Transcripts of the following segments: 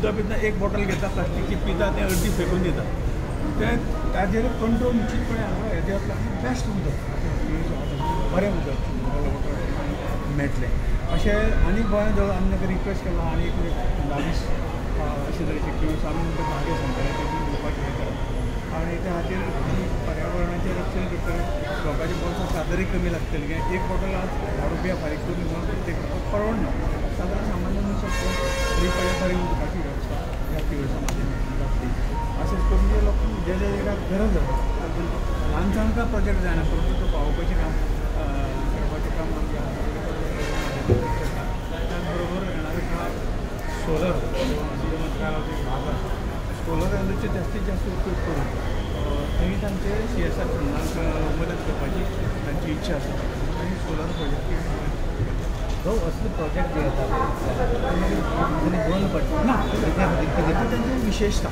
उदक पितना एक बॉटल घेता प्लास्टिकची पिता तें अर्दी फेकून दिता तें ताजेर कंट्रोल निश्चितपणे हांगा हेजें बेस्ट उदक बरें उदक मेळटलें अशें आनी गोंयांत जवळ आमी ताका रिक्वेस्ट केला आनी एक 10-20 अशे तरेचे कियोस्क आमी म्हणटा जागे सांगतले ते दिवपाचें हें करा आनी त्या खातीर आमी पर्यावरणाचें रक्षण करतले लोकांच्या बोल्सां सादरय कमी लागतली कित्याक एक बॉटल आज 10 रुपया फारीक करून घेवन प्रत्येक लोकांक परवडना सादारण सामान्य मनशाक रुपया फारीक उदकाची वेवस्था ह्या कियोस्का माध्यमांतल्यान जातली अशेंच करून जे लोकांक जे जे जाग्यार गरज आसा तातूंत ल्हान ल्हान प्रोजेक्ट जायना परंतु तो पावोवपाचें काम करपाचें काम आमी करता. त्याचबरोबर येणारे काळात सोलर एक भाग आसा सोलर एनर्जीचो जास्तीत जास्त उपयोग करून थंय तांचे CSR फंडांक मदत करपाची तांची इच्छा आसा आनी सोलर प्रोजेक्ट भाऊ असले प्रोजेक्ट जे येता बंद पडटा ना आतां तांची विशेषता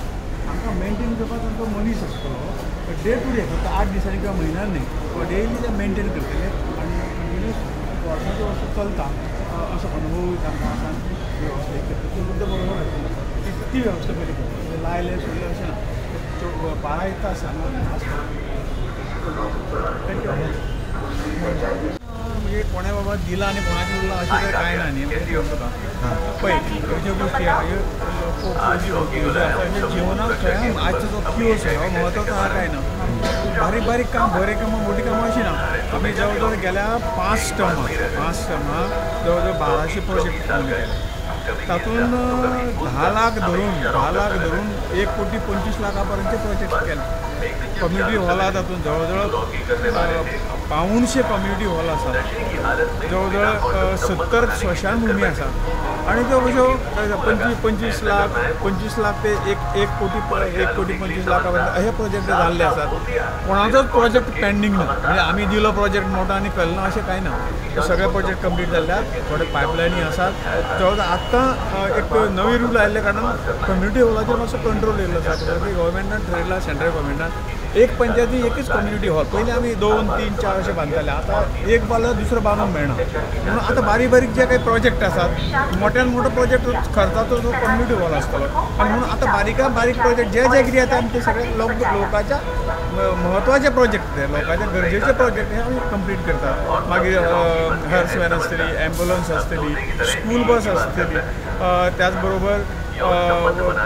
आमकां मेनटेन करपाक तांकां मनीस आसतलो डे टू डे फक्त 8 दिसांनी किंवा म्हयन्यान न्ही डेली ते मेनटेन करतले आनी कंटिन्यूस वर्साचे वर्स चलता असो अनुभव तांकां आसा आनी ती वेवस्था एक करता ती मुद्दो बरोबर आशिल्लो ती वेवस्था बरी करता लायले सोडले अशें ना बारा येता आसा आसता. Thank you. म्हणजे कोणा बाबा दिला आनी कोणाचें उरलां अशें तर कांय ना न्ही पळय ह्यो गोश्टी आहा ह्यो जिवनाक स्वयं आजचो जो कियोस्क हो म्हत्वाचो आहा कांय ना बारीक बारीक काम बरें कामां मोटीं कामां अशीं ना आमी जवळ जवळ गेल्या 5 टर्मां जवळ जवळ 1200 प्रोजेक्ट आमी केले तातूंत 10 लाख धरून 10 लाख धरून 1,25,00,000 पर्यंतचे प्रोजेक्ट केले. कम्युनिटी हॉल आहा तातूंत जवळ जवळ 175 कम्युनिटी हॉल आसा जवळ जवळ 70 स्मशानभुमी आसा आनी त्यो अश्यो 25 लाख 25 लाख ते 1,25,00,000 पर्यंत अशे प्रोजेक्ट जाल्ले आसात. कोणाचोच प्रोजेक्ट पेंडींग ना म्हणजे आमी दिलो प्रोजेक्ट मोठो आनी केलो ना अशें कांय ना सगळे प्रोजेक्ट कंप्लीट जाल्ले आसात थोडे पायपलायनी आसात जवळ जवळ आत्तां एक नवी रूल आयिल्ल्या कारणान कम्युनिटी हॉलाचेर मातसो कंट्रोल येयल्लो आसा गव्हर्मेंटान ठरयलां सेंट्रल गव्हर्मेंटान एक पंचायती एकच कम्युनिटी हॉल पयलीं आमी 2, 3, 4 अशें बांदताले आतां एक बांदल्यार दुसरो बांदूंक मेळना म्हणून आतां बारीक बारीक जे काही प्रोजेक्ट आसात मोठ्यान मोठो प्रोजेक्ट खर्चाचो जो कम्युनिटी हॉल आसतलो आनी म्हणून आतां बारीकान बारीक प्रोजेक्ट जे जे कितें येता आमी ते सगळे लोकांच्या म्हत्वाचे प्रोजेक्ट ते लोकांच्या गरजेचे प्रोजेक्ट हे आमी कंप्लीट करता. मागीर हर्स व्हॅन आसतली एम्बुलन्स आसतली स्कूल बस आसतली त्याच बरोबर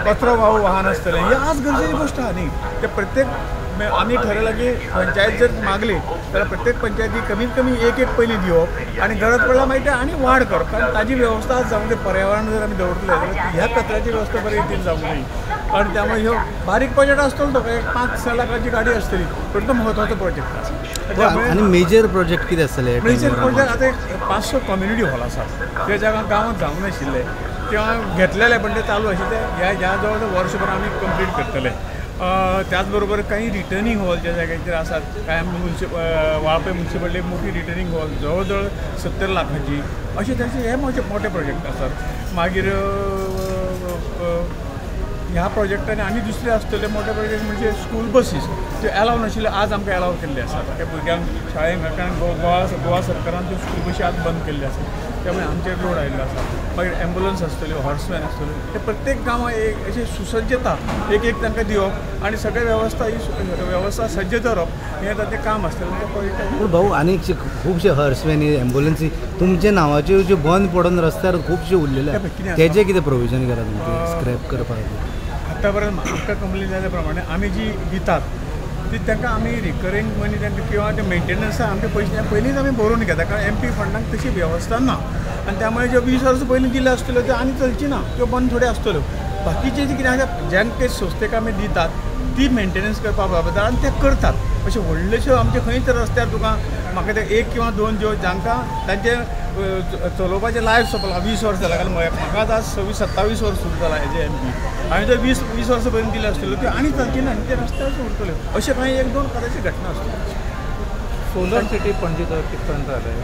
कचरो वाहू वाहन आसतलें ही आज गरजेची गोश्ट आहा न्ही ते प्रत्येक आमी ठरयलां की पंचायत जर मागली जाल्यार प्रत्येक पंचायती कमीत कमी एक एक पयलीं दिवप आनी गरज पडल्यार मागीर ते आनी वाड करप कारण ताजी वेवस्था आज जावंक जाय. पर्यावरण जर आमी दवरतले जाल्यार ह्या कचऱ्याची वेवस्था बरी रितीन जावंक जाय आनी त्यामुळे ह्यो बारीक प्रोजेक्ट आसतलो तो एक 5-6 लाखाची गाडी आसतली पण तो म्हत्वाचो प्रोजेक्ट आसा. आनी मेजर प्रोजेक्ट कितें आसतले? मेजर प्रोजेक्ट आतां एक 500 कम्युनिटी हॉल आसा ते जागा गांवांत जावंक नाशिल्ले किंवा घेतलेले पण ते चालू आशिल्ले ते ह्या जवळ जवळ वर्सभर आमी कंप्लीट करतले. त्याचबरोबर काही रिटर्निंग हॉल ज्या जाग्याचेर आसात कांय वाळपय म्युनिसिपालिटी मोठी रिटर्निंग हॉल जवळ जवळ 70 लाखाची अशे तरेचे हे मोठे मोठे प्रोजेक्ट आसात. मागीर ह्या प्रोजेक्टांनी आनी दुसरे आसतले मोठे प्रोजेक्ट म्हणजे स्कूल बसीस त्यो एलाव नाशिल्ल्यो आज आमकां एलाव केल्ले आसात त्या भुरग्यांक शाळेंत कारण गोवा सरकारान त्यो स्कूल बशी आज बंद केल्ले आसात त्यामुळे आमचेर लोड आयिल्लो आसा. मागीर एम्बुलन्स आसतल्यो हॉर्स व्हॅन आसतल्यो ते प्रत्येक गांवां एक अशी सुसज्जता एक एक तांकां दिवप आनी सगळे वेवस्था ही वेवस्था सज्ज दवरप हें तांचें काम आसतलें. पूण भाऊ आनी खुबशे हर्स व्हॅनी एम्बुलन्सी तुमच्या नांवाच्यो ज्यो बंद पडून रस्त्यार खुबशे उरलेले तेजें कितें प्रोविजन केलां तुमचें स्क्रॅप करपाक? आतां पर्यंत म्हाका कंप्लेन जाल्या प्रमाणे आमी जी दितात ती तांकां आमी रिकरींग मनी तांकां किंवा ते मेंटेनन्सा आमचे पयशे पयलींच आमी बरोवन घेता कारण एमपी फंडाक तशी वेवस्था ना आनी त्यामुळे ज्यो 20 वर्सां पयलीं दिल्यो आसतल्यो त्यो आनी चलची ना त्यो बंद थोड्यो आसतल्यो. बाकीचे जे कितें आसा ज्यांक ते संस्थेक आमी दितात ती मेंटेनन्स करपा बाबत आनी ते करतात. अशे व्हडलेश्यो आमचे खंयच रस्त्यार तुका म्हाका ते 1 किंवा 2 ज्यो जांकां तांचे चलोवपाचें लायफ सोंपलां 20 वर्सां जालां कारण म्हाकाच आज 26-27 वर्स सुरू जालां एज एमपी हांवें जर 20 वर्सां पर्यंत दिल्यो आसतल्यो त्यो आनी चलची ना आनी ते रस्त्यार उरतल्यो अशें कांय 1-2 कदाचित घटना आसतल्यो. सोलर सिटी पणजेचं कितपर्यंत जालें?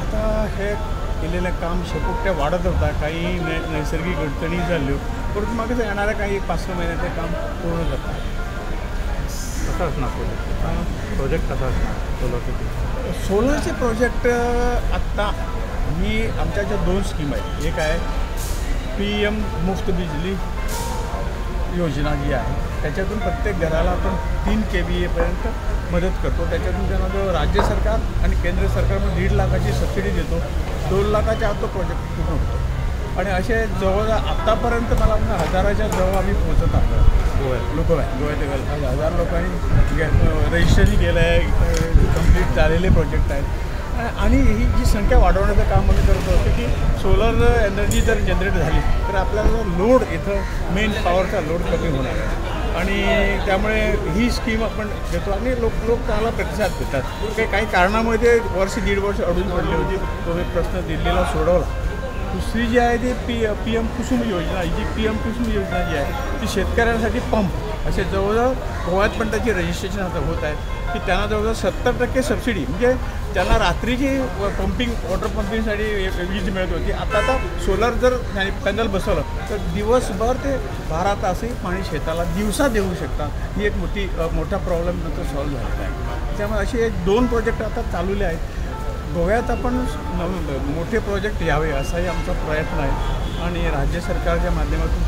आतां हें केलेलें काम शेपूट तें वाडत वता काही नैसर्गीक अडचणी जाल्ल्यो परंतु म्हाका येणाऱ्या काही 5-6 म्हयन्यात तें काम पूर्ण जाता. कसो आसना प्रोजेक्ट? प्रोजेक्ट कसो आसना सोलर सिटी? सोलरचे प्रोजेक्ट आत्ता मी आमच्या ज्या 2 स्कीम आहेत एक आहे PM मुफ्त बिजली योजना जी आहे त्याच्यातून प्रत्येक घराला आपण 3 kVA मदत करतो. त्याच्यातून त्यांना जो राज्य सरकार आणि केंद्र सरकारमध्ये 1.5 लाखाची सबसिडी देतो, 2 लाखाच्या आत तो प्रोजेक्ट पूर्ण होतो. आणि असे जवळ आत्तापर्यंत मला हजाराच्या जवळ आम्ही पोहोचत आहोत. लोक गोव्यात 1000 लोकांनी रजिस्ट्रेशन केलं आहे, कंप्लीट झालेले प्रोजेक्ट आहेत. आणि ही जी संख्या वाढवण्याचं काम आम्ही करत होतो की सोलर एनर्जी जर जनरेट झाली तर आपल्याला लोड इथं मेन पॉवरचा लोड कमी होणार आहे आणि त्यामुळे ही स्कीम आपण देतो आणि लोक चांगला प्रतिसाद देतात. काही कारणामुळे ते वर्ष 1.5 वर्ष अडून पडली होती, तो एक प्रश्न दिल्लीला सोडवला. दुसरी जी आहे ती PM Kusum योजना, ही जी PM Kusum योजना जी आहे ती शेतकऱ्यांसाठी पंप असे जवळजवळ गोव्यात पण त्याची रजिस्ट्रेशन आता होत आहे की त्यांना जवळजवळ 70% सबसिडी, म्हणजे त्यांना रात्रीची पंपिंग वॉटर पंपिंगसाठी वीज मिळत होती, आता आता सोलर जर पॅनल बसवलं तर दिवसभर ते 12 तासही पाणी शेताला दिवसा देऊ शकतात. ही एक मोठा प्रॉब्लेम नंतर सॉल्व्ह झालेला आहे. त्यामुळे असे एक 2 प्रोजेक्ट आता चालवले आहेत. गोव्यात आपण मोठे प्रोजेक्ट यावे असाही आमचा प्रयत्न आहे आणि राज्य सरकारच्या माध्यमातून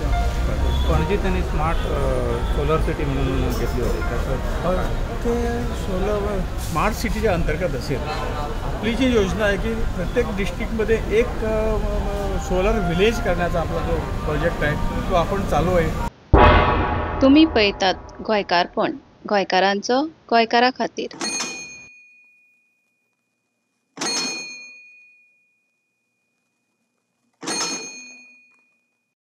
पणजी त्यांनी स्मार्ट सोलर सिटी म्हणून घेतली होती, त्याचं ते सोलर स्मार्ट सिटीच्या अंतर्गत असेल. आपली जी योजना आहे की प्रत्येक डिस्ट्रिक्टमध्ये एक सोलर विलेज करण्याचा आपला जो प्रोजेक्ट आहे तो आपण चालू आहे. तुम्ही पळयतात गोंयकारपण, गोंयकारांचो गोंयकारा खातीर.